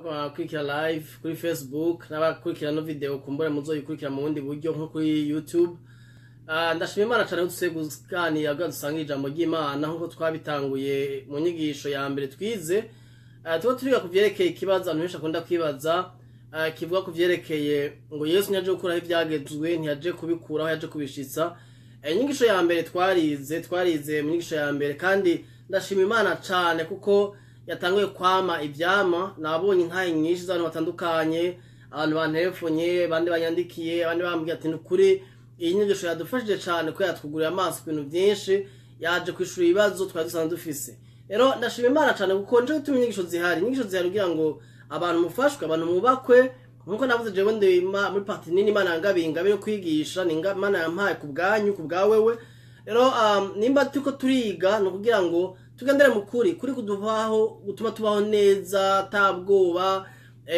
Abakurikira live kuri Facebook n'abakurikira no video kumbura muzoyikurikira mu bundi buryo nko kuri YouTube. Ndashima Imana cyane ko dusubiye kuganira kugira dusange ijambo ry'Imana nk'uko twabitanguye mu nyigisho ya mbere twize. Tuba turiga ku vyerekeye ikibazo abantu benshi bakunda kwibaza, kivuga ku vyerekeye ngo Yesu ntiyaje gukuraho ivyagezwe, ntiyaje kubikuraho, yaje kubishitsa. Inyigisho ya mbere twarize mu nyigisho ya mbere, kandi ndashima Imana cane kuko yatanguye kwama ivyama. Nabonye intahe nyinshi z'abantu batandukanye, abantu banterefonye, abandi banyandikiye, abandi bambwiye ati nukuri iyi nyigisho yadufashije cane ko yatwuguriye amaso ku bintu vyinshi, yaje kwishura ibibazo twari dusanzwe dufise. Rero ndashima Imana cane kuko nico gituma inyigisho zihari, inyigisho zihari kugira ngo abantu mufashwe, abantu mubakwe. Nkuko navuze, jewe ndi muri partie nini Imana yangabiye ingabire yo kwigisha, ni Imana yampaye ku bwanyu, ku bwa wewe. Rero nimba turiko turiga ni ukugira ngo tugendere mu kuri, kuri kudubaho, gutuma tubaho neza ata bwoba,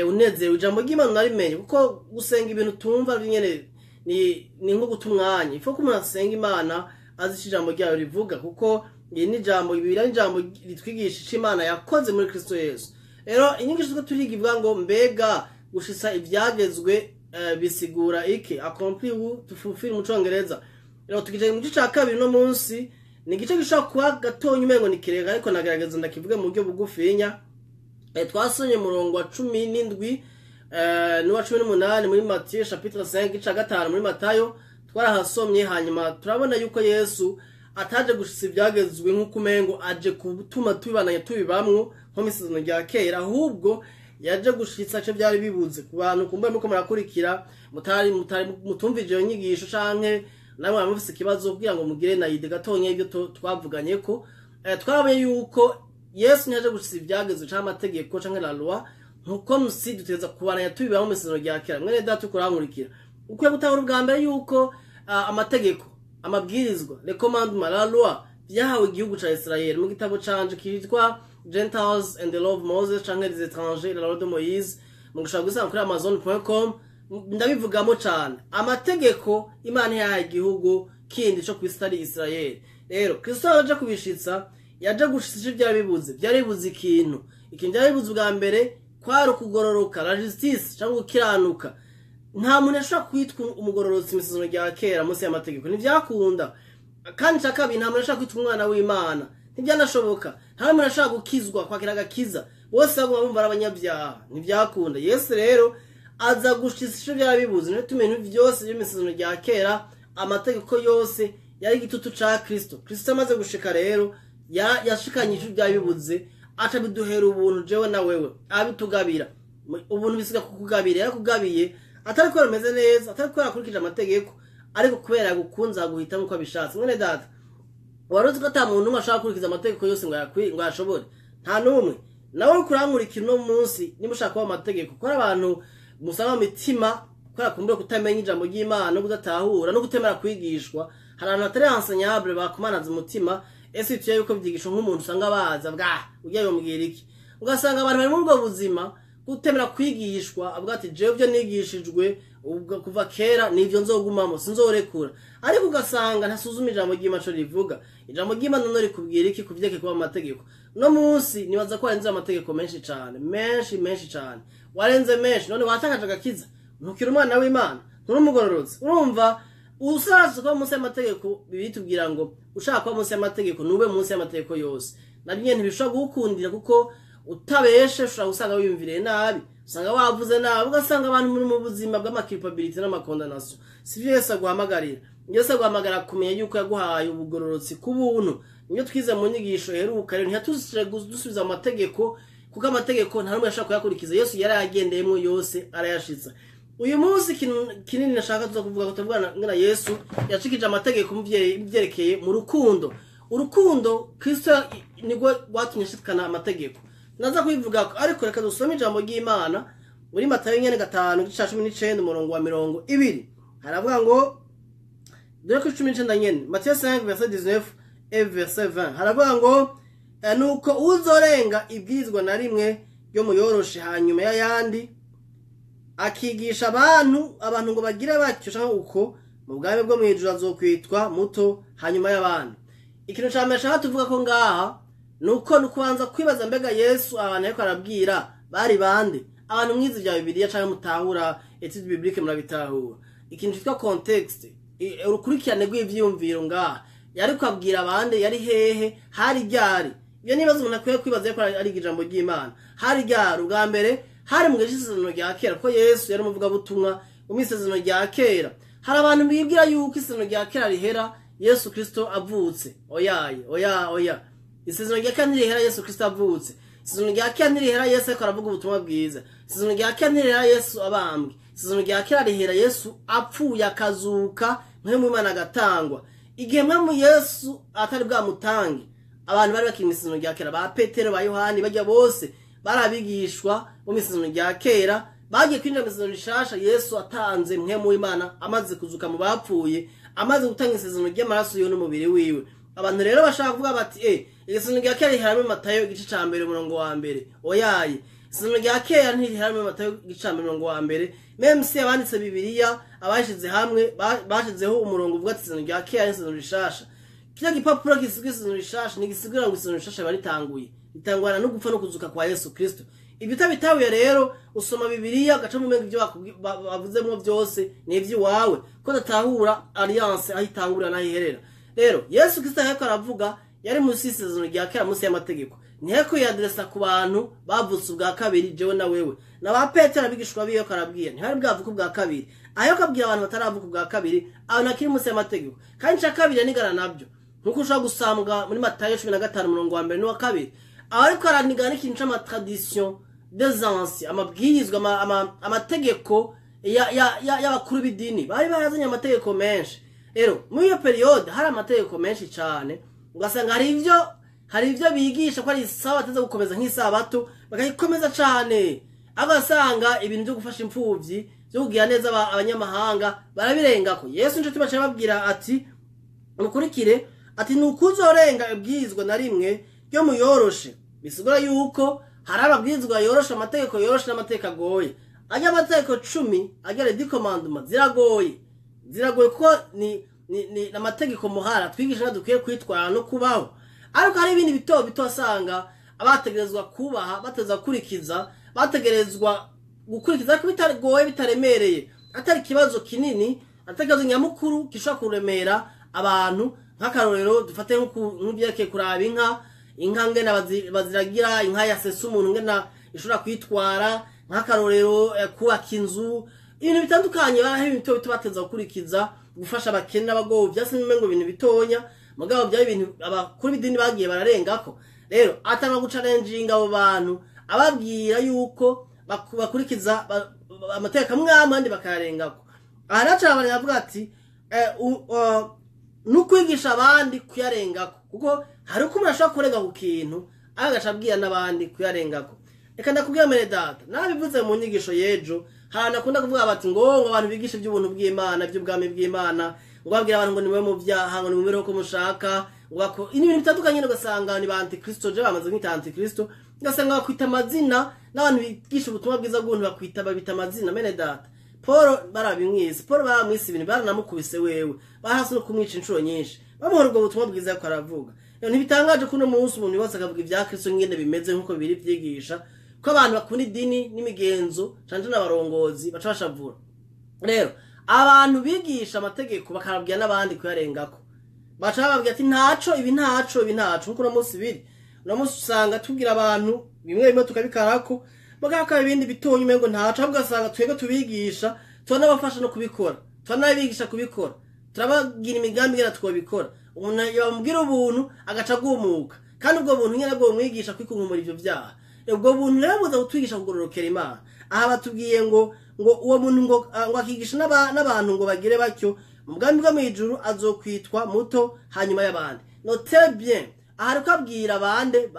unezerewe ijambo ry'Imana unarimenye, kuko gusenga ibintu tumva nyene ni nko guta umwanya. Ifo ko umuntu asenga Imana azi ico ijambo ryayo rivuga, kuko iri ni ijambo, Bibiliya ni ijambo ritwigisha ico Imana yakoze muri Kristo Yesu. Rero inyigisho turiko turiga ivuga ngo mbega gushitsa ivyagezwe bisigura iki? Accomplir ou to fulfill mu Congereza. Rero tugije mu gice ca kabiri no munsi, ni igice gishobora kuba gatonya umengo ni kirekare, ariko nagerageza ndakivuge mu buryo bugufinya. Twasomye umurongo wa 17 n'uwa 18 muri Matthieu chapitre 5, ica gatanu muri Matayo twarahasomye. Hanyuma turabona yuko Yesu ataje gushitsa ivyagezwe nk'uko umengo aje gutuma tubibananya tubibamwo nko mw'isezerano rya kera, ahubwo yaje gushitsa ico vyari bibuze. Ku bantu kumbuye muko murakurikira mutari mutumvije iyo nyigisho canke namwe mufise ikibazo, kugira ngo mugire na idée gatonya ibyo twavuganyeko, twabonye yuko Yesu ntiyaje gushitsa ivyagezwe canke amategeko canke la loi nkuko musi duteza kubananya tubibamwo mw'isezerano rya kera. Mwene data ukurankurikira, ukwiye gutahura ubwa mbere yuko amategeko, amabwirizwa, les commandements, la loi vyahawe igihugu ca Israel. Mu gitabo canje kitwa Gentiles and the Law of Moses canke Les étrangers, la loi de Moïse, mu gushaka gusanga kuri amazon.com, ndabivugamo cane. Amategeko Imana yahaye igihugu kindi co kw'isi atari Israel. Rero Kristo yaje kubishitsa, yaje gushitsa ivyo vyari bibuze. Vyari bibuze ikintu, ikintu vyari bibuze ubwa mbere kwari ukugororoka, la justice cyangwa gukiranuka. Nta muntu yashobora kwitwa umugororotsi mu isezerano rya kera munsi y'amategeko, ntivyakunda. Kandi icya kabiri, nta muntu yashobora kwitwa umwana w'Imana, ntibyanashoboka. Nta muntu yashobora gukizwa, kwakira agakiza, bose baguma bumva ari abanyabyaha, ntivyakunda. Yesu rero aza gushitsa ico vyari bibuze. Nico gituma ibintu vyose vyo mu isezerano rya kera, amategeko yose yari igitutu ca Kristo. Kristo amaze gushika rero yashikanye ico vyari bibuze, aca biduhera ubuntu jewe na wewe, abitugabira ubuntu. Bisiga kukugabira, yarakugabiye atari kubera umeze neza, atari kubera akurikije amategeko, ariko kubera yagukunze, aguhitamo uko abishatse. Mwene data, wari uzi ko ata muntu n'umwe ashobora gukurikiza amategeko yose ngo ayashobore? Nta n'umwe. Nawe uriko urankurikira uno munsi, niba ushaka kuba amategeko, kuko hari abantu musanga mu mitima kubera kumbura kutamenya ijambo ry'Imana no kudatahura no kutemera kwigishwa. Hari abantu batari enseignables, bakumanaza umutima. Ese tuye yuko byigishwa nk'umuntu usanga baza bwa ugiye yomubwira iki? Ugasanga abantu bari muri ubwo buzima gutemera kwigishwa, avuga ati jewe ibyo nigishijwe ubwo kuva kera nivyo nzogumamo, sinzorekura. Ariko ugasanga ntasuzuma ijambo ry'Imana ico rivuga. Ijambo ry'Imana none rikubwira iki kuvyeke kuba amategeko? No munsi nibaza ko warenze amategeko menshi cane, menshi menshi cane, warenze menshi. None watakaje agakiza, ntukiri umwana w'Imana, nturi umugororotsi. Urumva usaza kuba munsi y'amategeko? Bibitubwira ngo ushaka kuba munsi y'amategeko nube munsi y'amategeko yose. Nabyo nyene ntibishobora kugukundira, kuko utabeshe ushobora gusanga wiyumviriye nabi, usanga wavuze nabi, ugasanga abantu muri mu buzima bw'ama culpabilité n'ama condamnation. Sivyo Yesu aguhamagarira. Yesu aguhamagara kumenya yuko yaguhaye ubugororotsi ku buntu. Niyo twize mu nyigisho iheruka. Rero ntiyatuzije dusubiza mu mategeko, kuko amategeko nta n'umwe yashobora kuyakurikiza. Yesu yarayagendeyemo yose, arayashitsa. Uyu munsi ikintu kinini nashaka tuza kuvuga ko tuvuga ngena Yesu yacikije amategeko mu vyerekeye mu rukundo. Urukundo Kristo nirwo rwatumye ashikana amategeko, naza kubivuga. Ariko reka dusome ijambo ry'Imana muri Matayo nyene 5, igice ca 19, umurongo wa 20. Haravuga ngo, dore ko 19 nyene, Matayo 5 verset 19 et verset 20, haravuga ngo nuko uzorenga ibwirizwa na rimwe ryo muyoroshe hanyuma y'ayandi, akigisha abantu ngo bagire batyo canke uko, mu bwami bwo mw'ijuru azokwitwa muto hanyuma y'abandi. Ikintu ca mbere nshaka tuvuga ko ngaha nuko ni ukubanza kwibaza: mbega Yesu abantu ariko arabwira bari bande? Abantu mwize bya Bibiliya canke mutahura étude biblique murabitahura. Ikintu cyitwa contexte, urukurikirane rw'ivyiyumviro ngaha. Yari kwabwira abandi, yari hehe, hari ryari? Ibyo nibazo umuntu akwiye kwibaza ko ari ijambo ry'Imana. Hari ryari? Ubwa mbere hari mu isezerano rya kera, ko Yesu yari umuvugabutumwa mu isezerano rya kera. Hari abantu bibwira yuko isezerano rya kera rihera Yesu Kristo avutse. Oyaye, oya, oya. Isezerano rya kera ntirihera Yesu Kristo avutse. Isezerano rya kera ntirihera Yesu ariko aravuga ubutumwa bwiza. Isezerano rya kera ntirihera Yesu abambwe. Isezerano rya kera rihera Yesu apfuye akazuka, mpwemu Imana agatangwa. Igihe mpwemu Yesu atari bwamutange, abantu bari bakiri mu isezerano rya kera, ba Petero, ba Yohani, bajya bose barabigishwa mu isezerano rya kera, bagiye kwinjira mu isezerano rishasha Yesu atanze mpwemu w'Imana, amaze kuzuka mu bapfuye, amaze gutanga isezerano ry'amaraso yiwe n'umubiri wiwe. Abantu rero bashaka kuvuga bati isezerano rya kera rihera muri Matayo igice ca mbere umurongo wa mbere. Oyaye, isezerano rya kera ntirihera muri Matayo igice ca mbere umurongo wa mbere. Même si abanditse Bibiliya abashize hamwe bashizeho umurongo uvuga ati isezerano rya kera n'isezerano rishasha. Kila gipapuro gisiga isezerano rishasha ntigisigura ngo isezerano rishasha baritanguye. Ritangwana no gupfa no kuzuka kwa Yesu Kristo. Ibyo utabitahuye rero usoma Bibiliya ugaca mu mengo ibyo bavuzemo byose ni iby'iwawe, ko udatahura alliance aho itangurira n'aho iherera. Rero Yesu Kristo ariko aravuga yari munsi y'isezerano rya kera, munsi y'amategeko. Ntiyari yaderesa ku bantu bavutse ubwa kabiri, jewe na wewe na ba Petero abigishwa biwe karabwiye ntihari bwavuka ubwa kabiri. Aho kabwira abantu bataravuka ubwa kabiri, abantu akiri munsi y'amategeko. Kandi cya kabiri yanigana nabyo, nkuko ushobora gusanga muri Matayo 15 umurongo wa mbere n'uwa kabiri. Aho ariko aranigana n'ikintu c'amatradition des anciens, amabwirizwa, amategeko y'abakuru b'idini. Bari barazanye amategeko menshi. Rero muri iyo periode hari amategeko menshi cyane, ugasanga hari ivyo bigisha ko ari isabato bateze gukomeza nk'isabato bakayikomeza cyane, agasanga ibintu byo gufasha imfuvyi, byo kugira neza abanyamahanga barabirengako. Yesu nico tubaca babwira ati mukurikire, ati nukuzorenga ibwirizwa na rimwe ryo muyoroshe. Bisigura yuko hari amabwirizwa yoroshe, amategeko yoroshe n'amategeko agoye. Ajya amategeko 10 ajya les 10 commandements ziragoye. Ziragoye kuko ni amategeko muhara twigisha dukwiye kwitwara no kubaho. Ariko hari ibindi bito bito asanga abategerezwa kubaha, bateza gukurikiza, bategerezwa gukurikiza ariko bitagoye, bitaremereye, atari kibazo kinini, atari kibazo nyamukuru gishobora kuremera abantu. Nk'akarorero dufate nk'ubyerekeye kuraba inka, inka ngena baziragira, inka yasesa umuntu ngena ishobora kwitwara. Nk'akarorero kubaka inzu, ibintu bitandukanye, baraho ibintu bito bateza gukurikiza, gufasha abakene n'abagowe, byase n'umengo ibintu bitonya, mugabo byari ibintu abakuru b'idini bagiye bararengako. Rero atanga gucalenjinga abo bantu, ababwira yuko bakurikiza amategeko amwe amwe bakayarengako. Aha naca abantu bavuga ati nukwigisha abandi kuyarengako, kuko hari uko umuntu ashobora kurenga ku kintu agaca abwira n'abandi kuyarengako. Reka ndakubwira mere data, nabivuze mu nyigisho y'ejo, hari akunda kuvuga bati ngo abantu bigisha iby'ubuntu bw'Imana, iby'ubwami bw'Imana, ngo babwira abantu ngo nimwe mu byaha, ngo nimwe ko mushaka, ngo ibintu bitandukanye, ugasanga ni ba antikristo, je bamaze kwita antikristo, ugasanga bakwita amazina n'abantu bigisha ubutumwa bwiza bw'ubuntu bakwita babita amazina. Mene data, Paul barabimwise, Paul baramwise ibintu, baranamukubise wewe, barahasi no kumwica inshuro nyinshi, bamuhora ubwo butumwa bwiza ko aravuga. Ntibitangaje ko uno munsi umuntu wese akavuga ibya Kristo ngene bimeze nkuko biri vyigisha, ko abantu bakunda idini n'imigenzo canje n'abarongozi baca bashavura. Rero abantu bigisha amategeko bakarabwira n'abandi kuyarengako, baca bababwira ati ntaco ibi, ntaco ibi, ntaco. Nkuko uno munsi biri, uno munsi usanga tubwira abantu bimwe bimwe tukabikarako, bagakaba ibindi bitonye umengo ntaco, ahubwo ugasanga twebwe tubigisha turanabafasha no kubikora, turanabigisha kubikora, turabagira imigambi ingene twobikora. Umuntu yamubwira ubuntu agaca agumuka, kandi ubwo buntu nyene bwo bumwigisha kwikunkumura ivyo vyaha. Ubwo buntu rero buza kutwigisha kugororokera Imana. Aha batubwiye ngo uwo muntu ngo akigisha n'abantu ngo bagire batyo, mu bwami bwo mw'ijuru azokwitwa muto hanyuma y'abandi. Note bien, aha ariko abwira abande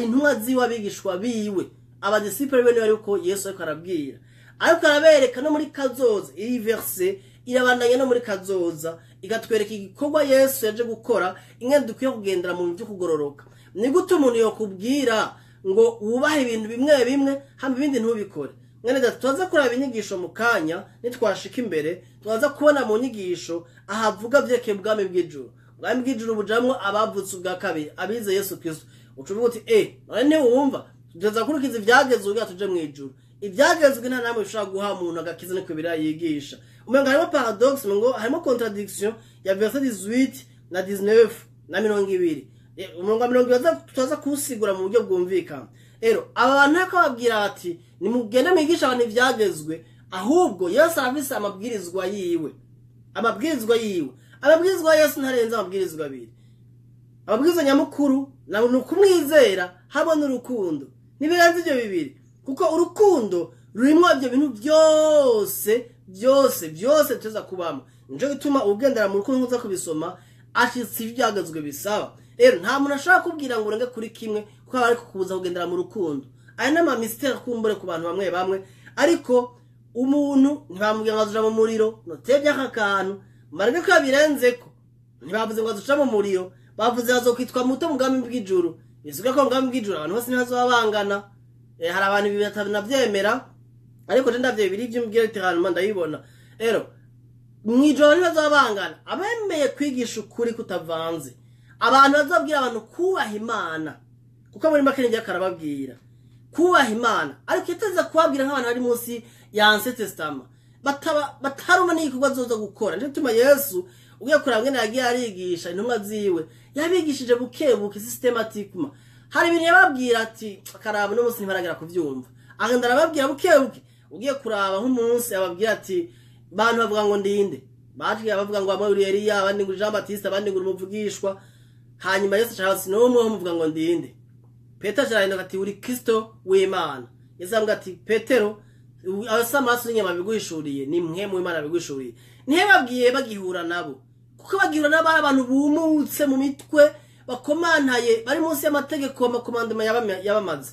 intumwa ziwe, abigishwa biwe, abadisipure biwe, niwe ariko Yesu ariko arabwira, ariko arabereka no muri kazoza. Iyi verse irabandanya no muri kazoza, ikatwereka igikorwa Yesu yaje gukora, ingene dukwiye kugendera mu bintu byo kugororoka. Ni gute umuntu yokubwira ngo wubahe ibintu bimwe bimwe hama ibindi ntubikore? Mwene data, turaza kuraba inyigisho mu kanya, nitwashika imbere turaza kubona mu nyigisho ahavuga vyerekeye ubwami bw'ijuru. Ubwami bw'ijuru bujamwo abavutse ubwa kabiri, abize Yesu Kristo. Uca uvuga uti none ntiwumva, tuza gukurikiza ivyagezwe kugira tuje mw'ijuru. Ibyagezwe nta namwe bishobora guha umuntu agakiza, niko Bibiliya yigisha. Umenga harimo paradoxe, ngo harimo contradiction ya verset 18 na 19 na 20. Umurongo wa 20 tutaza kuwusigura mu buryo bwumvikana. Rero aba bantu ariko babwira bati: "Nimugende mwigisha abantu ibyagezwe." Ahubwo Yesu arafise amabwirizwa yiwe, amabwirizwa yiwe. Amabwirizwa ya Yesu ntarenze amabwirizwa abiri. Amabwirizwa nyamukuru ni ukumwizera hamwe n'urukundo. Ntibirenze ibyo bibiri, kuko urukundo rurimo ibyo bintu byose byose byose tuza kubamo. Nico gituma ugendera mu rukundo, nkuza kubisoma, ashitse ibyagezwe bisaba. Rero nta muntu ashobora kubwira ngo urenge kuri kimwe, kuko aba ari kukubuza kugendera mu rukundo. Aya ni amamystères kumbure ku bantu bamwe bamwe, ariko umuntu ntibamubwira ngo azuja mu muriro notebye aka kantu mareke ko yabirenzeko. Ntibavuze ngo azuja mu muriro, bavuze azokwitwa muto mu bwami bw'ijuru. Bivuga ko mu bwami bw'ijuru abantu bose ntibazoba bangana. Hari abantu ibi batanavyemera, ariko je ndavye biri ivy'umbwira littéralement ndabibona. Rero mw'ijoro ntibazoba bangana. Abemeye kwigisha ukuri kutavanze, abantu bazobwira abantu kubaha Imana, kuko muri make nivyo akarababwira kubaha Imana, ariko yateza kubabwira nk'abantu bari munsi ya Ancien Testament, bataba bataruma n'igikorwa azoza gukora. Nico gituma Yesu, ugiye kuraba ngene yagiye arigisha intumwa ziwe, yabigishije buke buke, systématiquement. Hari ibintu yababwira ati akaraba uno munsi ntibaragera kuvyumva, agenda arababwira buke buke. Ugiye kuraba nk'umunsi ababwira ati: "Bantu bavuga ngo ndinde?" Baciye bavuga ngo bamwe uri Eliya, abandi ngo Jean Baptiste, abandi ngo uri umuvugishwa. Hanyuma Yesu aca ati: "N'umwe ho muvuga ngo ndinde?" Petero arahinduka ati: "Uri Kristo w'Imana." Yesu aramubwira ati: "Petero, abasa amaraso n'inyama biguhishuriye, ni mwe mu Imana biguhishuriye." Nihe babwiye bagihura nabo, kuko bagihura nabo ari abantu bumutse mu mitwe, bakomantaye, bari munsi y'amategeko, amacommandements yabamaze.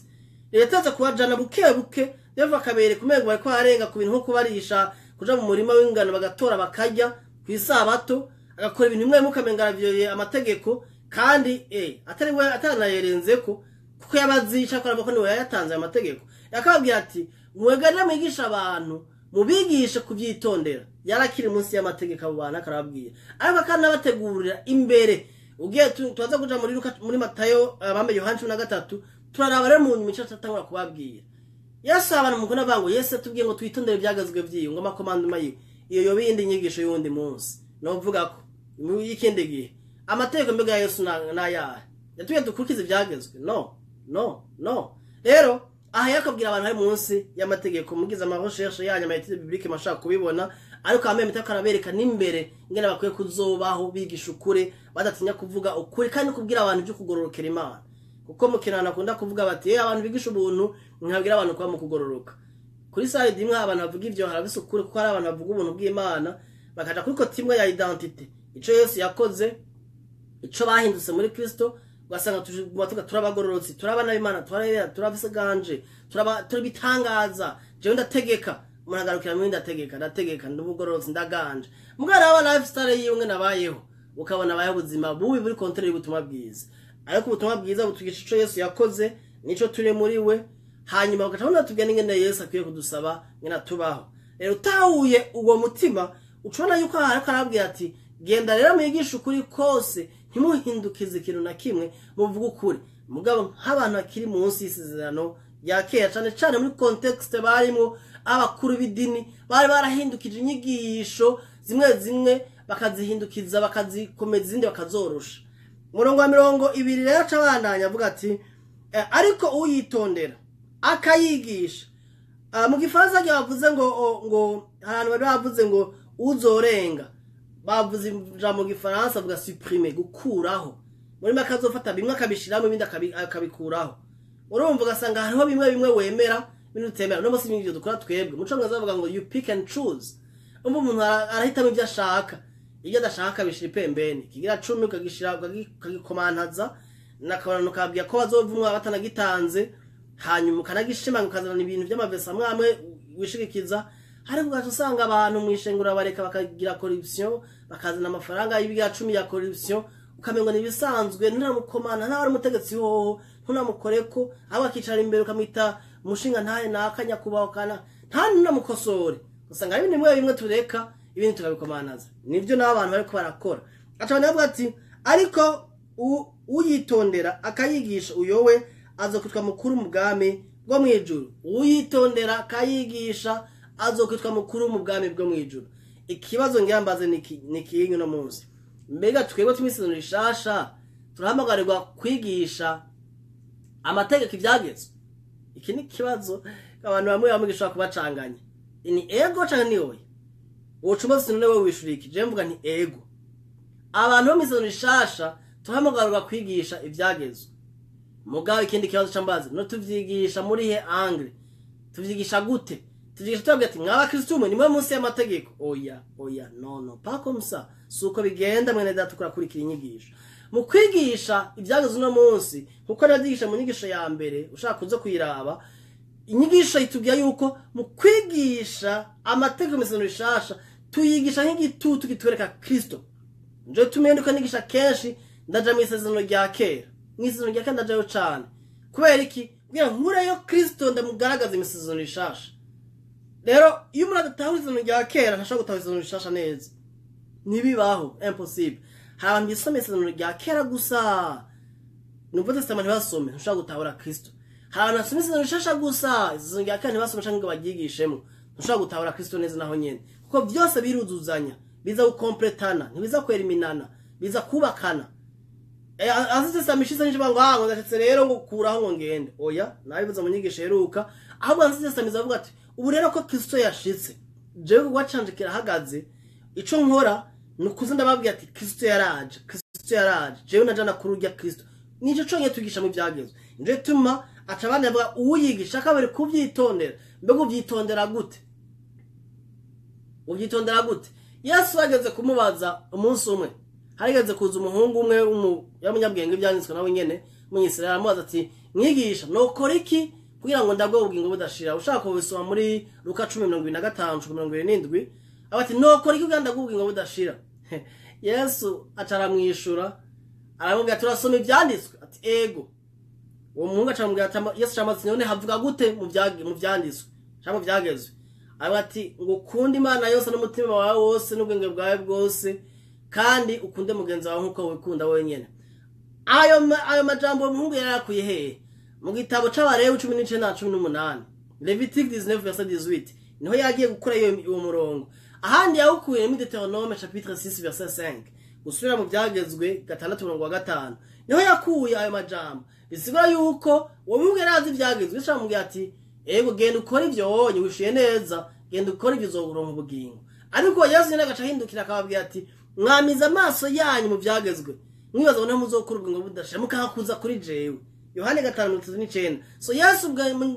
Leta aza kubajana buke buke, rero bakabereka umengo bariko barenga ku bintu, nko kubarisha kuja mu murima w'ingano bagatora bakarya ku isabato, agakora ibintu bimwe bimwe ukamenga aravyoye amategeko, kandi atari we atanayerenzeko, kuko yabazi ico ko niwe yayatanze ayo mategeko. Yakababwira ati: "Mwegane mwigisha abantu, mubigishe kuvyitondera." Yarakiri munsi y'amategeko abo bantu akarababwira, ariko akanabategurira imbere. Ugiye tubaza kuja muri Luka, muri Matayo, bambe Yohana 13, turaraba rero mu nyuma ico atangura kubabwira Yesu. Abantu mukunda bavuga ngo Yesu atubwiye ngo twitondere ibyagezwe vyiwe, ngo amacommandements yiwe. Iyo yoba iyindi nyigisho y'uwundi munsi. Novuga ko y'ikindi gihe amategeko mbega ya Yesu n'ayahe yatubwiye dukurikize ibyagezwe? No, no, no. Rero aha yakabwira abantu bari munsi y'amategeko. Mugize amarecherches yanyu, ama études bibliques, mashaka kubibona, ariko ameme mitako arabereka n'imbere ingene bakwiye kuzobaho bigisha ukuri, badatinya kuvuga ukuri kandi kubwira abantu ibyo kugororokera Imana, kuko mu kintu akunda kuvuga bati: "Abantu bigisha ubuntu, nkabwira abantu kuba mu kugororoka." Kuri side imwe abantu bavuga ivyo harabise ukuri, kuko hari abantu bavuga ubuntu bw'Imana bakaja kuri côté imwe ya identité, ico Yesu yakoze, ico bahindutse muri Kristo, ugasanga tuguma tuvuga turabagororotsi, turabana b'Imana, turarera, turafise ganje, turaba turibitangaza. Jewe ndategeka, umuntu agarukira muri ndategeka, ndategeka, ndumugororotsi, ndaganje. Mugabo aba lifestyle yiwe ngene abayeho, ukabona abayeho ubuzima bubi buri contraire y'ubutumwa bwiza. Ariko ubutumwa bwiza butwigisha ico Yesu yakoze nico turi muri we, hanyuma ugaca ubona tubwira n'ingene Yesu akwiye kudusaba ngene tubaho. Rero utahuye uwo mutima, ucubona yuko aha ariko arabwira ati: "Genda rero mwigishe ukuri kose, ntimuhindukize ikintu na kimwe, muvuge ukuri." Mugabo nk'abantu bakiri munsi y'isezerano rya kera, cane cane muri contexte barimwo, abakuru b'idini bari barahindukije inyigisho zimwe zimwe, bakazihindukiza, bakazikomeza, izindi bakazorosha. Umurongo wa 20 rero aca abandanya avuga ati: "Ariko uyitondera akayigisha." Mu gifaransa gihe bavuze ngo ngo ahantu bari bavuze ngo uzorenga, bavuze ijambo mu gifaransa bavuga supprimer, gukuraho. Muri make azofata bimwe akabishiramo, ibindi akabikuraho. Urumva ugasanga hariho bimwe bimwe wemera, ibindi utemera. No munsi n'ibyo dukora twebwe mu congereza bavuga ngo "you pick and choose". Umva, umuntu arahitamo ibyo ashaka, ibyo adashaka akabishira ipembeni. Kigira cumi ukagishira, ukagikomantaza nakabona, ukabwira ko bazovumwa batanagitanze, hanyuma ukanagishimanga, ukazana ibintu by'amavesi amwe amwe wishigikiza. Ariko ugaca usanga abantu mw'ishengero bareka bakagira corruption, bakazana amafaranga y'ibigira cumi ya corruption, ukamengo ni ibisanzwe. Ntunamukomana, ntawe ari umutegetsi hoho ntunamukoreko, ahubwo akicara imbere ukamwita umushinga ntahe naka, nyakubahwa kana, nta ntunamukosore. Usanga ari ibintu bimwe bimwe tureka, ibindi tukabikomanaza. Nivyo n'abo abantu bariko barakora. Aca bavuga ati: "Ariko uyitondera akayigisha, uyowe azokwitwa mukuru mu bwami." bwo mu ijuru. Uyitondera akayigisha azokwitwa mukuru mu bwami bwo mu ijuru. Ikibazo ngirambaze ni kinyu no munsi, mbega twebwe tw'isezerano rishasha turahamagarirwa kwigisha amategeko ibyagezwe? Iki ni ikibazo abantu bamwe bamwe gishobora kubacanganya. Ni ego canke ni oya? Uwo sinone wewe wishura iki? Je mvuga nti ego. Abantu bo mw'isezerano rishasha turahamagarirwa kwigisha ibyagezwe. Mugabo ikindi kibazo cambaza, no tuvyigisha muri he angle? Tuvyigisha gute? Tuvyigisha tubabwira ati mwaba Kristo mwe nimwe munsi y'amategeko? Oya, oya, no, no, pas comme ça. Suko bigenda, mwene data ukurakurikira inyigisho. Mu kwigisha ibyagezwe uno munsi, kuko navyigisha mu nyigisho ya mbere, ushaka kuza kuyiraba, inyigisho itubwira yuko mu kwigisha amategeko mu rishasha tuyigisha nk'igitutu kitwereka Kristo. Nje tumende ko nigisha kenshi ndaja mu isezerano rya kera. Mu isezerano rya kera ndajayo cane. Kubera iki? Kugira nkureyo Kristo ndamugaragaza mu isezerano rishasha. Rero iyo umuntu adatahura isezerano rya kera ntashobora gutahura isezerano rishasha neza. Ntibibaho, impossible. Hari abantu bisoma isezerano rya kera gusa, Nouveau Testament ntibasome, ntushobora gutahura Kristo. Hari abantu basoma isezerano rishasha gusa, isezerano rya kera ntibasome canke ngo baryigishemo, ntushobora gutahura Kristo neza naho nyene. Kuko byose biruzuzanya, biza gukompletana, ntibiza kweriminana, biza kubakana. Azize samishize nije bango ngo ndashitse rero ngo kuraho ngo ngende. Oya, nabivuze mu nyigisho heruka, ahubwo azize samiza avuga ati ubu rero ko Kristo yashitse, jewe gwacanje kirahagaze, ico nkora nukuze ndababwira ati Kristo yaraje, Kristo yaraje, jewe najana kururya Kristo. Nico conye tugisha mu byagezwe. Nje tuma aca abandi avuga uyigisha kabere kuvyitondera. Mbega uvyitondera gute? Uvyitondera gute? Yesu ageze kumubaza umunsi umwe, harigeze kuza umuhungu umwe y'umunyabwenge byanditswe nawe nyene munyisirayeli, aramubaza ati mwigisha nokora iki kugira ngo ndabwe ubugingo budashira? Ushaka kubisoma muri Luka 10:25-27, ati nokora iki kugira ndabwe ubugingo budashira? Yesu acaramwishura aramubwira turasoma ibyanditswe? Ati ego. Uwo muhungu acamubwira ati Yesu acamaze none havuga gute mu byanditswe cyangwa mu byagezwe? Ati ngo ukunde Imana yose n'umutima wawe wose n'ubwenge bwawe bwose, kandi ukunde mugenzi wawe nkuko wikunda wenyene. Ayo majambo umuhungu yarakuye hehe? Mu gitabo c'Abalewi 19:18, Levitique 19:18, niho yagiye gukora uwo murongo. Ahandi yawukuye muri Deuteronome chapitre 6 verset 5, gusubira mu byagezwe 6:5, niho yakuye ayo majambo. Bisigura yuko uwo muhungu yarazi ivyagezwe, yacamubwira ati ego genda ukora ivyo wonye wishuye neza, genda ukora ivyo uzoronka ubugingo. Ariko Yesu nyene agaca ahindukira akababwira ati mwamiza amaso yanyu mu byagezwe, mwibaza ngo muzokora ubugingo budashira, mukahakuza kuri jewe. Yohane 5:39. So Yesu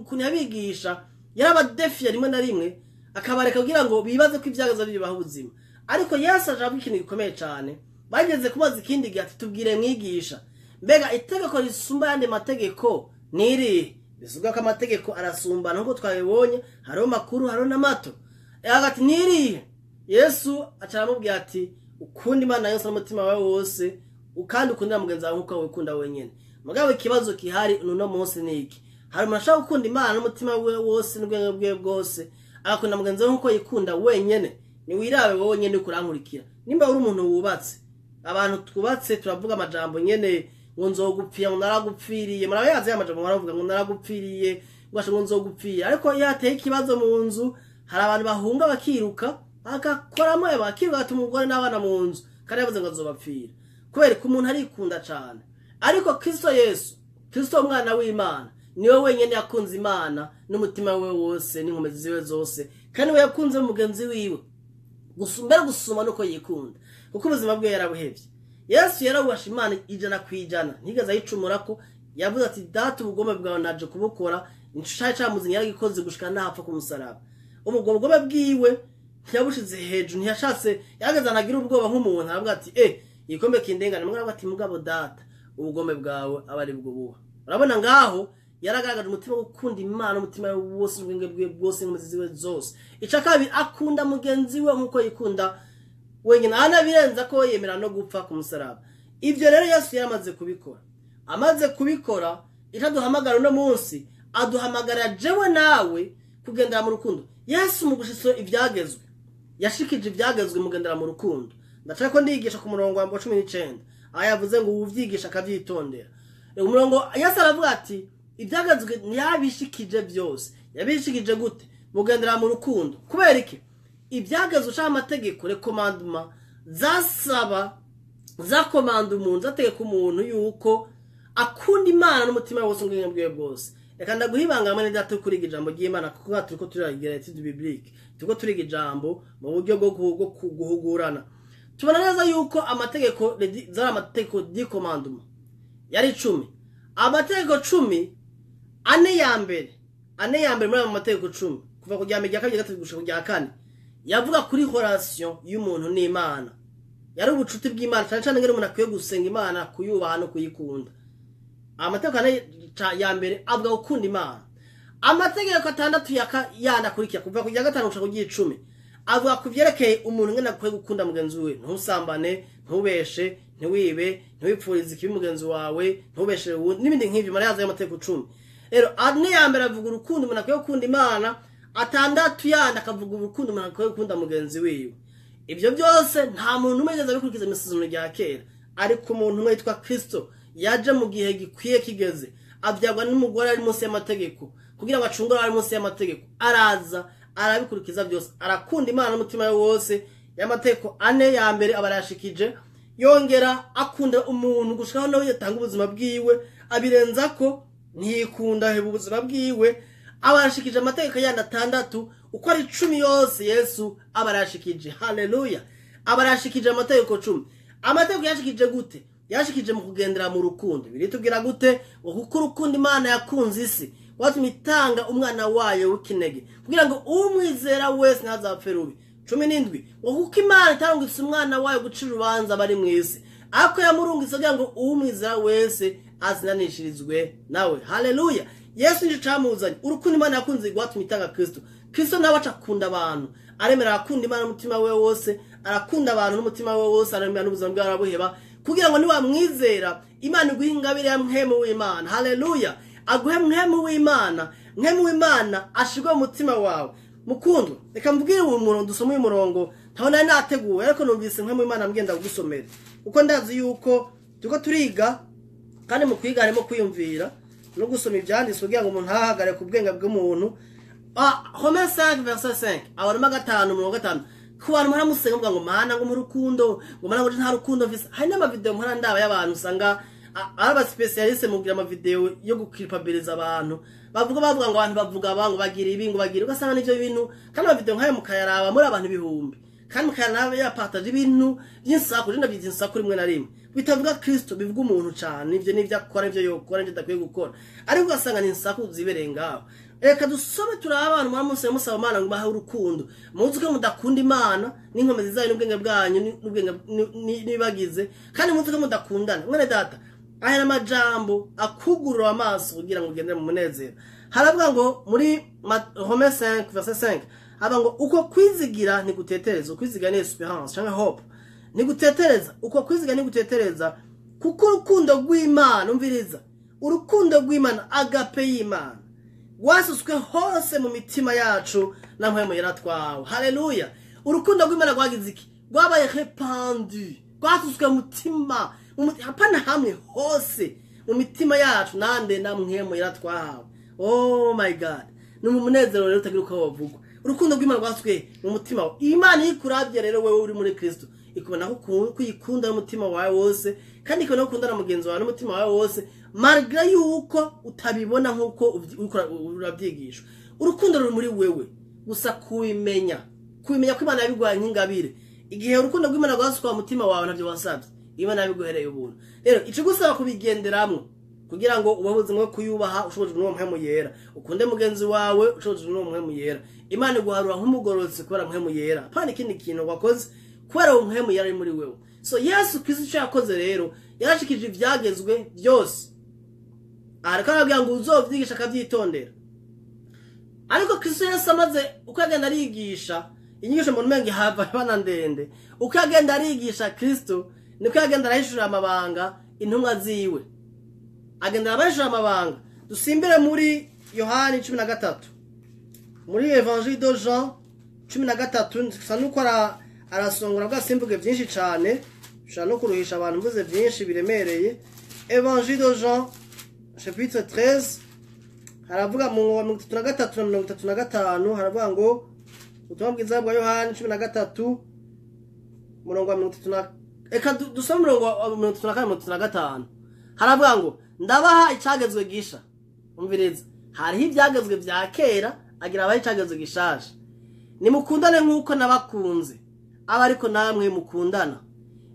ukuntu yabigisha yarabadefiye rimwe na rimwe akabareka kugira ngo bibaze ko ivyagezwe bibaha ubuzima. Ariko Yesu aje avuga ikintu gikomeye cane. Bageze kubaza ikindi gihe ati tubwire mwigisha, mbega itegeko risumba yandi mategeko niri? Bisuga ko amategeko arasumbana nkuko twabibonye, hariho makuru hariho n'amato. Ati niri? Yesu acaramubwira ati ukunda Imana yose n'umutima wawe wose, kandi ukundira mugenzi wawe nkuko wikunda wenyene. Mugabo ikibazo kihari uno munsi ni iki? Hari umuntu ashaka gukunda Imana n'umutima we wose n'ubwenge bwe bwose, agakunda mugenzi we nkuko yikunda wenyene. Ni wirabe wowe nyene ukurankurikira. Nimba uri umuntu wubatse, abantu twubatse turavuga amajambo nyene ngo nzogupfira, ngo naragupfiriye. Murabayazi amajambo baravuga ngo naragupfiriye, ngo ngo nzogupfira. Ariko iyo hateye ikibazo mu nzu, hari abantu bahunga bakiruka, bagakoramo bakiruka batuma umugore n'abana mu nzu, kandi yavuze ngo azobapfira. Kubera ko umuntu arikunda cane. Ariko Kristo Yesu, Kristo umwana w'Imana, niwe wenyene yakunze Imana n'umutima we wose n'inkomezi ziwe zose, kandi we yakunze mugenzi wiwe gusumbera gusuma nuko yikunda, kuko ubuzima bwe yarabuhevye. Yesu yarabubasha Imana 100%, ntigeze ayicumura ko yavuze ati data ubugome bwawe naje kubukora, inshaya camuzinye yaragikoze gushika napfa ku musaraba. Ubwo bugome bwiwe ntiyabushize hejuru, ntiyashatse yageze anagira ubwoba nk'umuntu, aravuga ati igikombe kindengane. Mugabo ati mugabo data ubugome bwawe aba ari bwo buha. Urabona ngaho yaragaragaje umutima wo gukunda Imana umutima we wose n'ubwenge bwe bwose n'inkomezi ziwe zose. Ica kabiri akunda mugenzi we nkuko yikunda wenyine, anabirenza ko yemera no gupfa ku musaraba. Ivyo rero Yesu yaramaze kubikora. Amaze kubikora, ica duhamagara uno munsi, aduhamagara jewe nawe kugendera mu rukundo. Yesu mu gushitsa ivyagezwe, yashikije ivyagezwe mugendera mu rukundo. Ndashaka ko ndigisha ku murongo wa 19, aho yavuze ngo uwuvyigisha akavyitondera. Umurongo Yesu aravuga ati Ibyagezwe ntiyabishikije byose. Yabishikije gute? Mugendera mu rukundo. Kubera iki? Ibyagezwe cyangwa amategeko, les commandements, zasaba, zakomanda umuntu, zategeka umuntu yuko akunda Imana n'umutima wose, ubwenge bwiwe bwose. Reka ndaguha ibanga, mwene data, kuriga ijambo ry'Imana, kuko ngaha turiko turigira étude biblique, turiko turiga ijambo mu buryo bwo guhugurana. Tubona neza yuko amategeko zari amategeko, 10 commandements, yari 10. Amategeko 10, ane ya mbere, ane ya mbere muri ayo mategeko 10, kuva ku rya mbere, rya kabiri, rya gatatu gushika ku rya kane, yavuga kuri relation y'umuntu n'Imana. Yari ubucuti bw'Imana, cyane cyane ngene umuntu akwiye gusenga Imana, kuyubaha no kuyikunda. Amategeko ane ya mbere avuga gukunda Imana. Amategeko atandatu yandi akurikira, kuva ku rya gatanu gushika ku ry'icumi, avuga ku vyerekeye umuntu ngene akwiye gukunda mugenzi we: ntusambane, ntubeshe, ntiwibe, ntiwipfurize ikibi mugenzi wawe, ntubeshe uwundi, n'ibindi nk'ivyo. Marayaza y'amategeko 10. Rero ane ya mbere avuga urukundo umuntu akwiye gukunda Imana, atandatu yandi akavuga urukundo umuntu akwiye gukunda mugenzi wiwe. Ibyo byose nta muntu umwe yigeze abikurikiza mu isezerano rya kera, ariko umuntu umwe yitwa Kristo yaje mu gihe gikwiye kigeze, abyagwa n'umugore ari munsi y'amategeko, kugira ngo acungure abari munsi y'amategeko. Araza arabikurikiza byose, arakunda Imana n'umutima we wose. Y'amategeko ane ya mbere aba arayashikije, yongera akunda umuntu gushikaho nawe yatanga ubuzima bwiwe, abirenza ko ntiyikunda, aheba ubuzima bwiwe, aba arashikije amategeko yandi atandatu uko ari 10 yose. Yesu aba arashikije. Haleluya! Aba arashikije amategeko 10. Amategeko yashikije gute? Yashikije mu kugendera mu rukundo. Biritubwira gute? Ngo kuko urukundo Imana yakunze isi watumye itanga umwana wayo w'ikinege, kugira ngo umwizera wese ntazapfe rubi. 17, ngo kuko Imana itarungitse umwana wayo gucira urubanza abari mu isi, ariko yamurungitse kugira ngo umwizera wese azinanishirizwe nawe. Haleluya! Yesu nico camuzanye. Urukundo Imana yakunze rwatumye itanga Kristo. Kristo nawe aca akunda abantu, aremera arakunda Imana n'umutima we wose, arakunda abantu n'umutima we wose, aremera n'ubuzima bwe arabuheba, kugira ngo niwamwizera Imana iguhe ingabire ya Mpwemu w'Imana. Haleluya! Aguhe Mpwemu w'Imana, Mpwemu w'Imana ashirwe mu mutima wawe. Mukundwa, reka mbwire uwo murongo, dusome uyu murongo. Ntaho nari nateguwe, ariko numvise Mpwemu w'Imana mbwenda kugusomera, kuko ndazi yuko turiko turiga, kandi mu kwiga harimo kwiyumvira no gusoma ivyanditswe, kugira ngo umuntu ntahagare ku bwenge bw'umuntu. Romains 5 verset 5, Abaroma 5 umurongo 5. Ku bantu muramusenga muvuga ngo "Mana, ngo mu rukundo", ngo "Mana", ngo "nta rukundo mfise". Hari n'amavideo mpora ndaba y'abantu usanga ari aba spécialistes mu kugira amavideo yo gukiripabiliza abantu, bavuga ngo abantu bavuga ba ngo bagira ibi, ngo bagira, ugasanga n'ivyo bintu. Kandi amavideo nk'ayo mukayaraba muri abantu ibihumbi, kandi mukayaraba yapartage ibintu by'insaku. Je ndabyita insaku rimwe na rimwe, bitavuga Kristo, bivuga umuntu cane, ivyo n'ivyo akora, ivyo yokora, ivyo adakwiye gukora, ariko ugasanga ni insaku zibereye ngaho. Reka dusome turabe. Abantu muramutse musaba Imana ngo ibahe urukundo, muzi ko mudakunda Imana n'inkomezi zayo n'ubwenge bwanyu n'ubwenge n'ibibagize, kandi muzi ko mudakundana. Mwene data, aya amajambo akugurura amaso kugira ngo ugendere mu munezero. Haravuga ngo muri Romains 5 verset 5, haba ngo uko kwizigira ntigutetereza. Ukwizigira ni espérance cyangwa hope. Ntigutetereza, uko kwizigira ntigutetereza, kuko urukundo rw'Imana, umviriza, urukundo rw'Imana, agape y'Imana, rwasutswe hose mu mitima yacu na Mpwemu Yera twawe. Haleluya! Urukundo rw'Imana rwagize iki? Rwabaye répandu, rwasutswe mu mutima, hapana hamwe, hose mu mitima yacu. Nande? Na Mpwemu Yera twahawe. Oh my God! Ni mu munezero rero utagira uko wavugwa. Urukundo rw'Imana rwasutswe mu mutima wawe. Imana iyo ikurabye rero, wewe uri muri Kristo, ikubona ko kuyikunda n'umutima wawe wose, kandi ikubona ko ukunda na mugenzi wawe n'umutima wawe wose, malgré yuko utabibona nk'uko uriko urabyigishwa. Urukundo ruri muri wewe gusa, kubimenya ko Imana yabiguhaye nk'ingabire. Igihe urukundo rw'Imana rwasutswe mu mutima wawe, ntabyo wasabye, Imana yabiguhereye ubuntu. Rero ikigusaba kubigenderamwo kugira ngo ube ubuzima bwo kuyubaha ushobojwe n'uwo Mpwemu Yera, ukunde mugenzi wawe ushobojwe n'uwo Mpwemu Yera. Imana iguharura nk'umugororotsi kubera Mpwemu Yera, apana ikindi kintu wakoze, kubera uwo Mpwemu Yera ari muri wewe. So Yesu Kristo icyo yakoze rero, yarashikije ivyagezwe byose. Ariko arababwira ngo uzovyigisha akavyitondera. Ariko Kristo Yesu amaze, uko agenda arigisha inyigisho, mu umenga ihava bana ndende, uko agenda arigisha Kristo niko yagenda arahishurira amabanga intumwa ziwe, agenda arabahishurira amabanga. Dusimbire muri Yohani 13, muri Évangile de Jean 13. Nsa nuko arasongora bwa, simvuge byinshi cane, ushobora no kuruhisha abantu mvuze byinshi biremereye. Évangile de Jean chapitre 13. Haravuga mu 33 na 35, haravuga ngo ubutumwa bwiza bwa Yohani 13 murongo wa 30 na, eka dusome umurongo wa 34, 35. Haravuga ngo ndabaha icagezwe gisha. Umviriza, hariho ibyagezwe vya kera, agira abaha icagezwe gishaje: nimukundane nk'uko nabakunze, aba ariko namwe mukundana.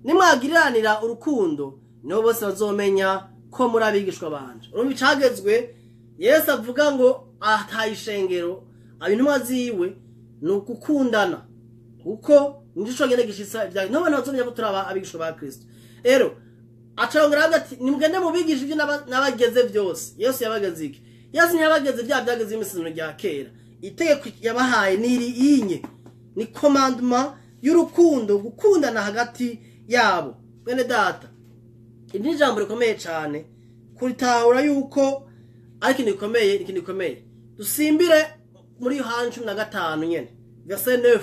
Nimwagiriranira urukundo, nibo bose bazomenya ko muri abigishwa banje. Urumva icagezwe Yesu avuga ngo ataye ishengero, intumwa ziwe, ni ugukundana, kuko nicyo conyene gishitsa ibya niho abantu bazomenya ko turi abigishwa ba Kristo. Rero acongera avuga ati nimugende mubigishe ibyo nabageze byose. Yesu yabageze iki? Yesu ntiyabageze bya byageze imisezerano rya kera. Itegeko yabahaye niri inye, ni commandement y'urukundo, gukundana hagati yabo. Mwene data, iri ni ijambo rikomeye cyane kuritahura yuko ari ikintu gikomeye, ni ikintu gikomeye. Dusimbire muri Yohani 15 nyene, verset 9.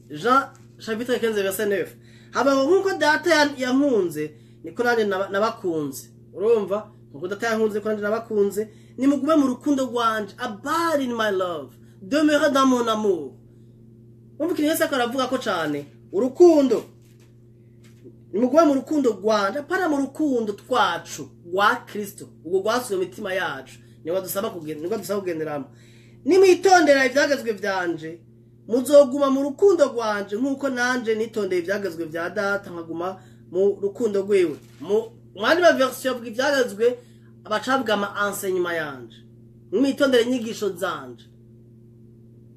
Jean chapitre 15 verset 9, haba ngo nkuko data yankunze niko nanjye nabakunze. Urumva, nkuko data yankunze niko nanjye nabakunze, nimugume mu rukundo rwanje. Abide in my love, demeurez dans mon amour. Umva ikintu Yesu ariko aravuga ko cane urukundo. Nimugume mu rukundo rwanje, apana mu rukundo twacu, rwa Kristo, ubwo rwasuye mu mitima yacu, niwo dusaba kugenderamo. Nimwitondera ivyagezwe vyanje, muzoguma mu rukundo rwanje, nk'uko nanje nitondeye ivyagezwe vya data nkaguma mu rukundo rwiwe. Mu mwandi ma version avuga ivyagezwe, abacavuga ama enseignement yanje. Mwitondere inyigisho zanje.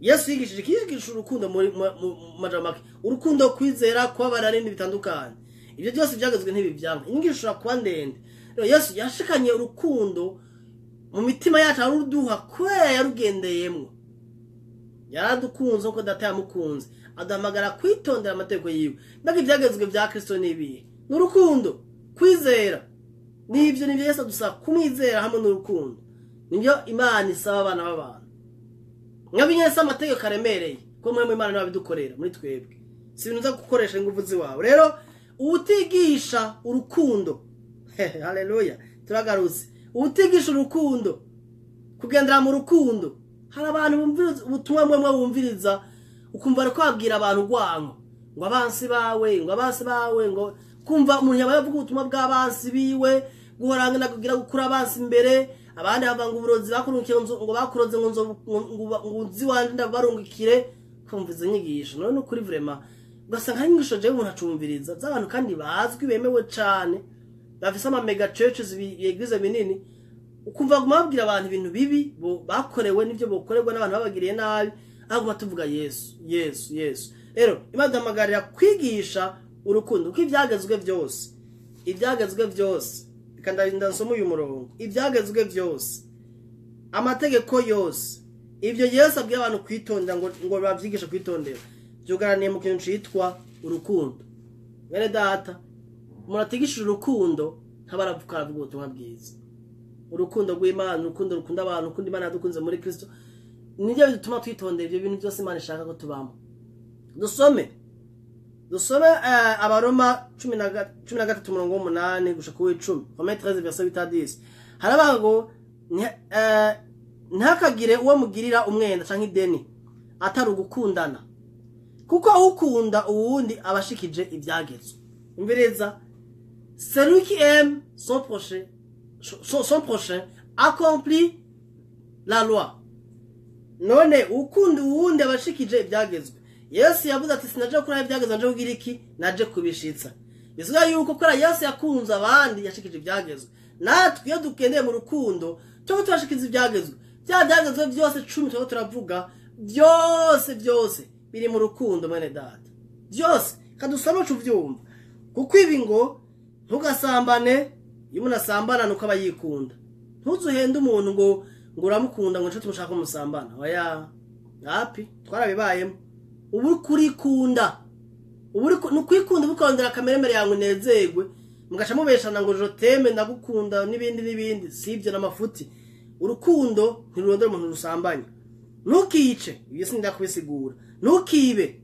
Yesu yigishije iki? Yigisha urukundo. Muri mu majambo make, urukundo, kwizera, kubabara n'ibindi bitandukanye. Ibyo byose byagezwe ntibivyanka, inyigisho ishobora kuba ndende. Rero Yesu yashikanye urukundo mu mitima yacu, aruduha kubera yarugendeyemwo. Yaradukunze nkuko data yamukunze, aduhamagara kwitondera amategeko yiwe. Mbega ibyagezwe bya Kristo ni ibihe? Ni urukundo, kwizera. Nibyo Yesu adusaba, kumwizera hamwe n'urukundo. Nibyo Imana isaba abana b'abantu. Mwabinyese se amategeko aremereye ko mwe mu Imana niwe abidukorera muri twebwe, si ibintu uza gukoresha ingufu ziwawe. Rero uwutigisha urukundo, haleluya, turagarutse, uwutigisha urukundo, kugendera mu rukundo. Hari abantu bumviriza ubutumwa mwe bumviriza, ukumva ariko babwira abantu urwango, ngo abansi bawe, ngo abansi bawe, ngo kumva umuntu yaba yavuga ubutumwa bw'abansi biwe, guhorangana, kugira gukura abansi imbere. Abandi bava ngo uburozi bakurungikiye, ngo bakuroze, ngo ngo nzi wanje ndabarungikire. Kumva izo nyigisho none ukuri, vraiment, ugasanga hari inyigisho jewe umuntu acumviriza z'abantu kandi bazwi, bemewe cane, bafise ama mega churches, églises binini, ukumva baguma babwira abantu ibintu bibi bakorewe n'ibyo bokorerwa n'abantu babagiriye nabi, ahubwo tuvuga Yesu, Yesu, Yesu. Rero Imana duhamagarira kwigisha urukundo, kuko ibyagezwe byose, ibyagezwe byose, reka ndasoma uyu murongo, ibyagezwe byose, amategeko yose, ibyo Yesu abwiye abantu kwitondera, ngo babyigishe kwitondera, byugaraniye mu kintu citwa urukundo. Mwene data, umuntu atigishije urukundo ntaba aravuga ubutumwa bwiza. Urukundo rw'Imana, urukundo rukunda abantu, urukundo Imana yadukunze muri Kristo, nibyo bituma twitondera ibyo bintu byose Imana ishaka ko tubamo. Dusome Abaroma 13 umurongo w'8 gushika ku w'10, Romains 13 verset 8 à 10. Haravuga ngo ntihakagire uwo mugirira umwenda canke ideni atari ugukundana, kuko ukunda uwundi aba ashikije ibyagezwe. Umviriza, celui qui aime son prochain, son prochain accomplit la loi. None ukunda uwundi aba ashikije ibyagezwe. Yesu yavuze ati sinaje gukora ibyagezwe, naje kugira iki? Naje kubishitsa. Bivuga yuko kubera Yesu yakunze abandi, yashikije ibyagezwe. Natwe iyo dugendeye mu rukundo, tuba turashikiza ibyagezwe. Bya byagezwe byose 10 tuba turavuga, byose byose biri mu rukundo, mwene data, byose. Kadusome uvyumva. Kuko ibi ngo ntugasambane, iyo umuntu asambana nuko aba yikunda. Ntuzuhende umuntu ngo uramukunda, ngo inshuti mushaka umusambana. Oya, hapi, twarabibayemo. Ubu uri kurikunda, ubu uri ni ukwikunda, uba ukurondera akameremere yawe unezerwe, mugaca mubeshana ngo je t'aime, ndagukunda, n'ibindi n'ibindi. Si ibyo, n'amafuti. Urukundo ntirurondera umuntu rusambanya. Ntukice, ibyo sinda kubisigura. Ntukibe.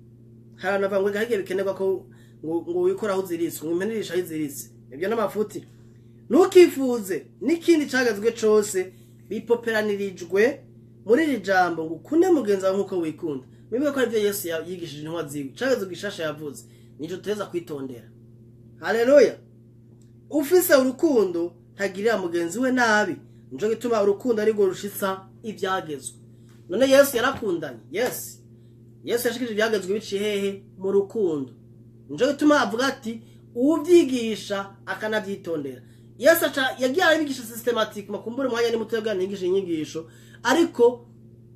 Hari abantu bavuga ngo hari bikenerwa ko ngo wikore aho uziritse, ngo impene irisha aho iziritse. Ibyo n'amafuti. Ntukifuze, n'ikindi cagazwe cose. Bipoperanirijwe muri iri jambo ngo ukunde mugenzi wawe nk'uko wikunda. Mwibuke ko arivyo Yesu yigishije intumwa ziwe. Icagezwe gishasha yavuze nico tuteza kwitondera. Haleluya. Ufise urukundo ntagirira mugenzi we nabi. Nico gituma urukundo ari rwo rushitsa ivyagezwe. None Yesu yarakundanye. Yes. Yesu yashikije ivyagezwe biciye hehe? Mu rukundo. Nico gituma avuga ati uwuvyigisha akanavyitondera. Yesu yagiye arabigisha systematique, makumbure umwanya ni muto yigisha inyigisho, ariko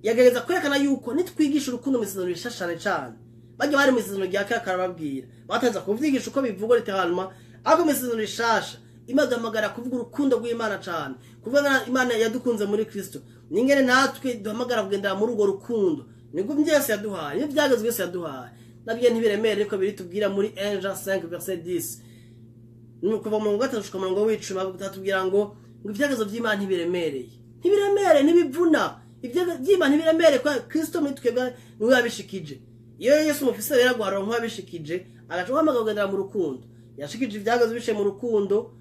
yagerageza kwerekana yuko nitwigisha urukundo mu isezerano rishasha cane cane. Bajya bari mu isezerano rya kera karababwira, bateza kuvyigisha uko bivugwa ritahanwa, ariko mu isezerano rishasha Imana duhamagara kuvuga urukundo rw'Imana cane, kuvuga Imana yadukunze muri Kristo. Ningene natwe duhamagara kugendera muri urwo rukundo. Nibwo Yesu yaduhaye, nibyo byagezwe Yesu yaduhaye. Nabyo ntibiremere ariko biri tubwira muri 1 Jean 5 verset 10. Kuva mu murongo wa 3 gushika mu murongo w'10 batubwira ngo ivyagezwe vy'Imana ntibiremereye. Ntibiremereye, ntibivuna. Ivy'Imana ntibiremereye kwa Kristo muri twebwe niwe yabishikije. Iyo Yesu mufise rero aguharonka nk'uwabishikije, agaca aguhamagara kugendera mu rukundo. Yashikije ivyagezwe biciye mu rukundo,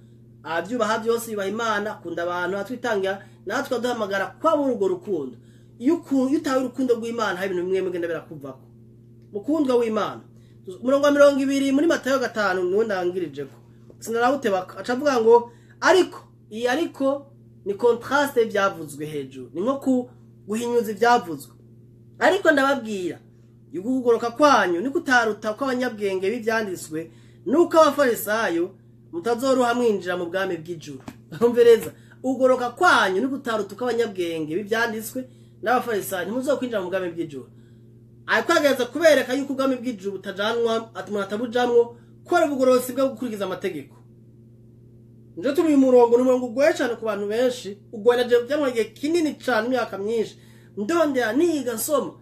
avyubaha vyose, yubaha Imana, akunda abantu, atwitangira, natwe aduhamagara kwa muri urwo rukundo. Iyo utawe urukundo rw'Imana hari ibintu bimwe bigenda birakuvako. Mukundwa w'Imana, umurongo wa 20 muri Matayo 5 niwo ndangirijeko. Sinarawuteba aca avuga ngo ariko iyi ariko ni contraste byavuzwe hejuru, ni nko guhinyuza ivyavuzwe. Ariko ndababwira ukugoroka kwanyu niko utaruta kw'abanyabwenge b'ivyanditswe nuko abafarisayo mutazoruha mwinjira mu bwami bw'ijuru. Umvereza, ugoroka kwanyu niko utaruta kw'abanyabwenge b'ivyanditswe n'abafarisayo ntimuzokwinjira mu bwami bw'ijuru. Ariko agerageza kubereka yuko ubwami bw'ijuru butajanwa, ati umuntu atabujamwo kubera ubugororotsi bwo gukurikiza amategeko. Nje turi umurongo, ni umurongo ugoye cyane ku bantu benshi, ugoye naje byamwe igihe kinini cyane, imyaka myinshi ndondera niga nsoma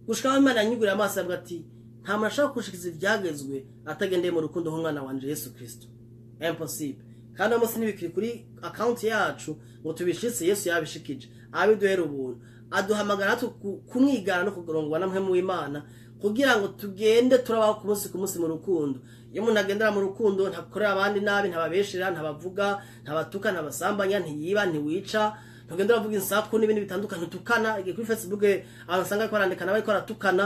gushika aho Imana yanyuguriye amaso avuga ati nta muntu ashobora gushikiza ivyagezwe atagendeye mu rukundo nk'umwana wanje Yesu Kristo. Impossible. Kandi umunsi ntibikiri kuri account yacu ngo tubishitse, Yesu yabishikije, abiduhera ubuntu, aduhamagara kumwigana no kugorongwa namwe mu Imana kugira ngo tugende turabaho ku munsi ku munsi mu rukundo. Iyo umuntu agendera mu rukundo ntakorera abandi nabi, ntababeshera, ntabavuga, ntabatuka, ntabasambanya, ntiyiba, ntiwica, ntugenda uravuga insaku n'ibindi bitandukanye, ntukana. Igihe kuri Facebook abantu usanga bariko barandikana bariko baratukana,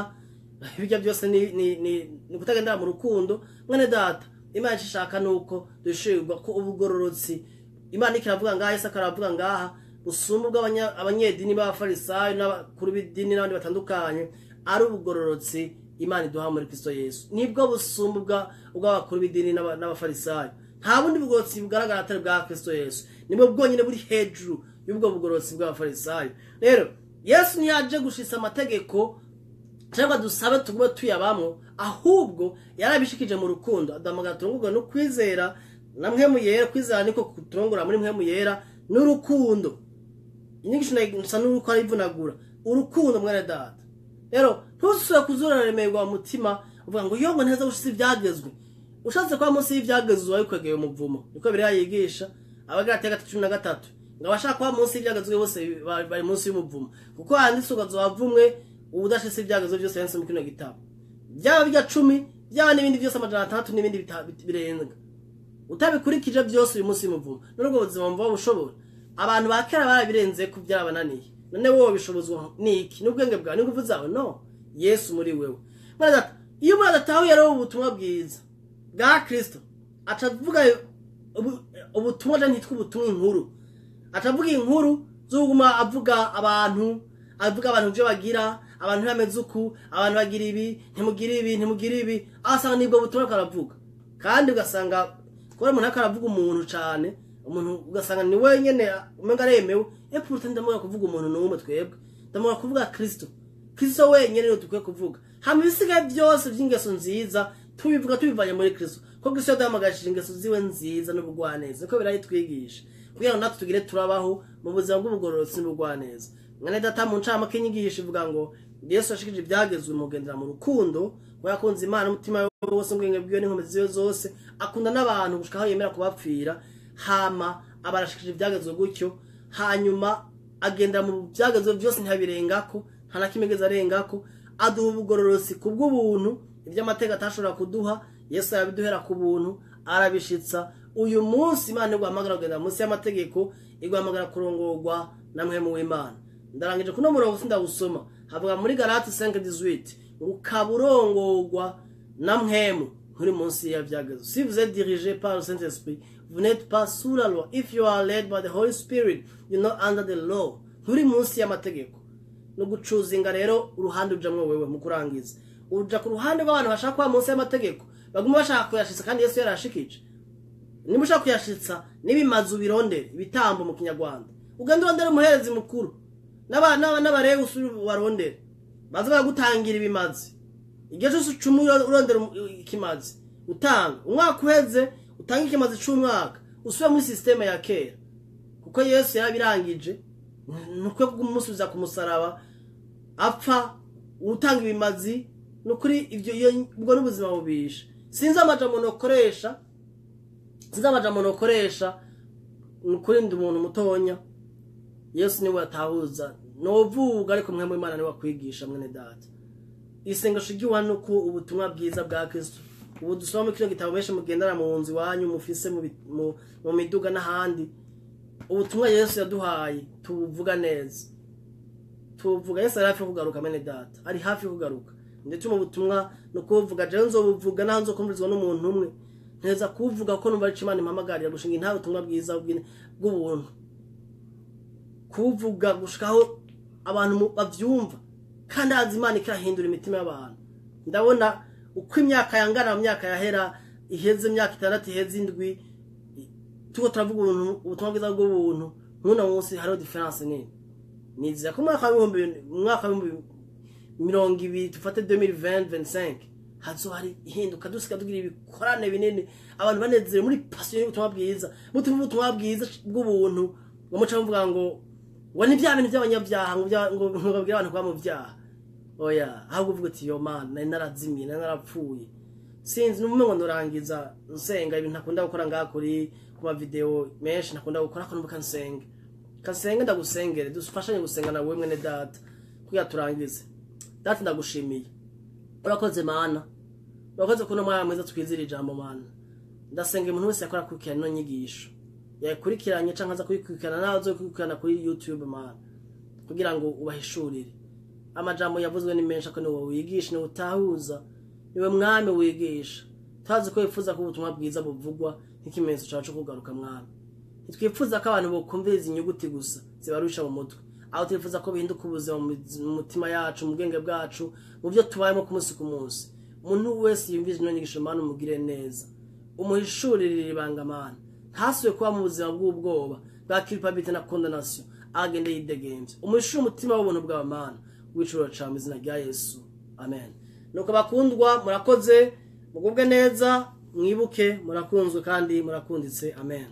ibyo byose ni kutagendera mu rukundo. Mwene data, Imana ishaka nuko dushirwa ko ubugororotsi Imana ikiravuga ngaha, Yesu akaravuga ngaha, busumba bw'abanyedini b'abafarisayo n'abakuru b'idini n'abandi batandukanye, ari ubugororotsi Imana iduha muri Kristo Yesu. Nibwo busumba bw'abakuru b'idini n'abafarisayo. Nta bundi bugororotsi bugaragara atari bwa Kristo Yesu. Nibwo bwonyine buri hejuru y'ubwo bugororotsi bw'abafarisayo. Rero Yesu ntiyaje gushitsa amategeko cyangwa dusabe tugume tuyabamwo, ahubwo yarabishikije mu rukundo, aduhamagara turongorwa no kwizera na mpwemu yera. Kwizera niko kuturongora muri mpwemu yera n'urukundo. Inyigisho nsa n'uko arivunagura urukundo, mwene data. Rero ntusubire kuzuraremerwa mu mutima uvuga ngo yo ngo nteza gushitsa ivyagezwe. Ushatse kwa munsi y'ivyagezwe wabikwegeye umuvumo. Niko Bibiliya yigisha Abagalatiya 3:13 ngo abashaka kwa munsi y'ivyagezwe bose bari munsi y'umuvumo, kuko handitswe ukazovumwe ubudashitse ivyagezwe byose yanditse mu kino gitabo, byaba bijya 10 byaba n'ibindi byose 600 n'ibindi birenga. Utabikurikije byose uyu munsi y'umuvumo. None ubwo buzima mva bushobora abantu ba kera barabirenze ku byarabananiye. None wowe bishobozwa niki? N'ubwenge bwawe n'ingufu zawe? No, Yesu muri wewe. Mwene data, iyo umuntu adatahuye rero ubutumwa bwiza bwa Kristo, aca avuga ubutumwa je ntitwa ubutumwa inkuru, aca avuga inkuru z'uguma avuga abantu, avuga abantu byo bagira, abantu bameze uku, abantu bagira ibi, ntimugira ibi, ntimugira ibi, asanga nibwo butumwa karavuga. Kandi ugasanga kubera umuntu akaravuga umuntu cane, umuntu ugasanga ni wenyene umenga aremewe. Epfo ndamuga kuvuga umuntu n'umwe, twebwe ndamuga kuvuga Kristo. Kristo wenyene niwe dukwiye kuvuga. Hama ibisigaye byose by'ingeso nziza tubivuga tubivanye muri Kristo, ko Kristo yaduhamagashije ingeso ziwe nziza n'ubugwaneza, niko birayitwigisha kugira ngo natwe tugire turabaho mu buzima bw'ubugororotsi n'ubugwaneza. Mwene data, mu ncamake inyigisho ivuga ngo Yesu yashikije ivyagezwe mu kugendera mu rukundo, ko yakunze Imana umutima we wose, ubwenge bwiwe n'inkomezi ziwe zose, akunda n'abantu gushika aho yemera kubapfira. Hama abarashikije ivyagezwe gutyo, hanyuma agendera mu vyagezwe byose ntabirengako, nta na kimwe ageze arengako, aduha ubugororotsi kubw'ubuntu, ivy'amateka atashobora kuduha Yesu arabiduhera ku buntu, arabishitsa. Uyu munsi Imana iguhamagara kugenda munsi y'amategeko, iguhamagara kurongorwa Na Mpwemu w'Imana. Ndarangije kuno murongo, sindawusoma. Havuga muri Galati 5:18, ukaba urongorwa na Mpwemu, nturi munsi y'ivyagezo. Si vous êtes dirigé par le Saint-Esprit, vous n'êtes pas sous la loi. If you are led by the Holy Spirit, you're not under the law. Nturi munsi y'amategeko. No gucuzinga rero uruhande ujamwo wewe. Mu kurangiza, uja ku ruhande rw'abantu bashaka kuba munsi y'amategeko, baguma bashaka kuyashitsa kandi Yesu yarashikije. Niba ushaka kuyashitsa n'ibimazi, ubirondere ibitambo mu Kinyarwanda, ugende urondere umuherezi mukuru n'abarewe, usubire barondere baze baragutangira ibimazi. Igihe cyose ucumuye, urondera ikimazi utanga. Umwaka uheze, utanga ikimazi c'umwaka, usubire muri système ya kera, kuko Yesu yarabirangije. Nukwiye kumusubiza ku musaraba apfa, utanga ibimazi. Nukuri ibyo, iyo ubwo n'ubuzima bubisha. Sinzi amajambo nokoresha, sinzi amajambo nokoresha. Nukuri ndi umuntu mutonya, Yesu niwe atahuza novuga, ariko mwe mu Imana niwe akwigisha. Mwene data, isengesho ry'iwa nuko ubutumwa bwiza bwa Kristo ubu dusoma muri kino gitabo benshi mugendana mu nzu iwanyu, mufise mu miduga n'ahandi, ubutumwa Yesu yaduhaye tubuvuga neza, tubuvuga. Yesu ari hafi kugaruka, mwene data, ari hafi kugaruka. Ndetse mu butumwa ni ukubuvuga. Jewe nzobuvuga naho nzokumvirizwa n'umuntu umwe, nteza kubuvuga, ko numva arico Imana impamagarira gushinga intahe, ubutumwa bwiza bw'ubuntu, kubuvuga gushikaho abantu bavyumva. Kandi haza Imana ikahindura imitima y'abantu. Ndabona uko imyaka yangana, mu myaka yahera iheze, imyaka 6 iheze, 7, tuko turavuga ubutumwa bwiza bw'ubuntu, nk'uno munsi hariho différence nini. Nizera ko mu mwaka w'2020, dufate 2020 25, hazo hari ihinduka, dusiga tugira ibikorane binini, abantu banezerewe muri passion y'ubutumwa bwiza. Mutumva ubutumwa bwiza bw'ubuntu, ngo muca muvuga ngo ni bya bintu by'abanyabyaha, ngo babwire abantu kuba mu byaha. Oya, ahubwo uvuga uti: "Yo Mana, nari narazimiye, nari narapfuye." Sinzi, numve ngo ndorangiza nsenga. Ibintu ntakunda gukora ngaha kuri ku ma video menshi, ntakunda gukora ko numva kansenge, kansenge. Ndagusengere, dufashanye gusenga nawe, mwene data, kugira turangize. Data, ndagushimiye, urakoze Mana, urakoze kuno mwanya mwiza twizira ijambo. Mana, ndasenga umuntu wese yakora kurikirana ino nyigisho, yakurikiranye canke aza kuyikurikirana, nawe azokurikirana kuri YouTube, Mana, kugira ngo ubahishurire. Amajambo yavuzwe ni menshi, ariko niwe wigisha, niwe utahuza, niwe Mwami wigisha. Tazi ko wifuza ko ubutumwa bwiza buvugwa nk'ikimenyetso cawe co kugaruka. Mwami, ntitwifuza ko abantu bokumviriza inyuguti gusa zibarusha mu mutwe, aho twifuza ko bihinduka ubuzima mu mutima yacu, mu bwenge bwacu, mu byo tubayemo ku munsi ku munsi. Umuntu wese yumvise ino nyigisho, Mana, umugire neza, umuhishurire ibanga. Mana, ntasubiye kuba mu buzima bw'ubwoba bwa culpabilité na condamnation, agende yidegemvye. Umuhishure umutima w'ubuntu bwawe, Mana, w'icuro ca mu izina rya Yesu, amen. Nuko bakundwa, murakoze, mugubwe neza, mwibuke murakunzwe kandi murakunditse. Amen.